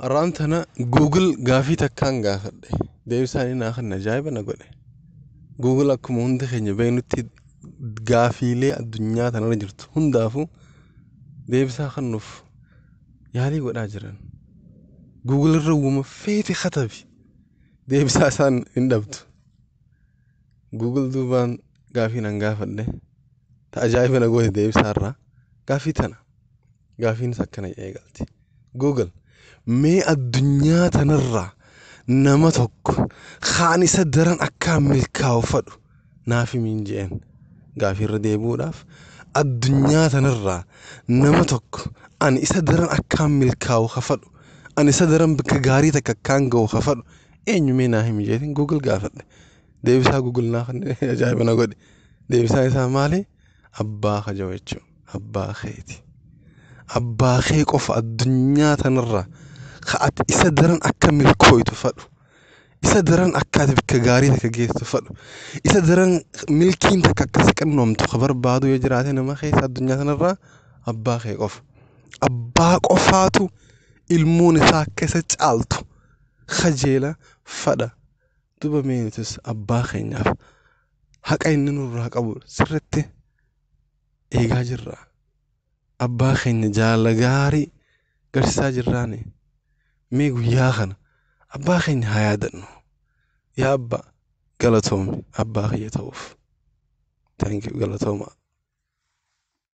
Har'aan tana Google gaafii takkaan gaafadhe. Deebisaan inni naa kenna ajaa'iba na godhe. Google akkuma hundi keenya beeknutti gaafiilee addunyaa tanarra jirtu hundaafuu deebisaa kennuuf yaalii godhaa jiran. Google irra uuma feete katabi. Deebisaa isaan hin dhabdu. Google duubaan gaafii nan gaafadhe. Ta ajaa'iba na goote deebisaa irraa gaafii tana. Gaafiinis akkana eegalti. Google mee addunyaa tanarraa nama tokko kaan isa daran akkaan milkaa'u fadhu naaf himiin je'een. Gaafii irra deebi'uudhaaf addunyaa tanarraa nama tokko ani isa daran akkaan milkaa'u ka fadhu, ani isa daran bakka gaarii takka akkaan ga'u ka fadhu eenyu mee naa himi jeetiin Google gaafadhe. Deebisaa Google naa kenne ajaa'iba na godhe. Deebisaan isaa maali? Abbaa kajawu jechuudha. Abbaa keeti. Abbaa kee qofa addunyaa tanarraa ka ati isa daran akka milkooytu fadhu. Isa daran akka ati bakka gaarii takka geessu fadhu. Isa daran milkiin takka akka si qannoomtu ka barbaadu yoo jiraate nama keessa addunyaa tanarraa abbaa kee qofa. Abbaa qofaatu ilmoon isaa akka isa caaltu kajeela fadha. Duba mee nutis abbaa keenyaaf haqa inni nurraa qabu sirritti eegaa jirra. Abbaa keenya jaalala gaarii garsiisaa jirraani. Mee guyyaa kana abbaa keenya haa yaadannu. Yaa abbaa, galatoomi abbaa kiyya ta'uuf. Thank you, galatooma.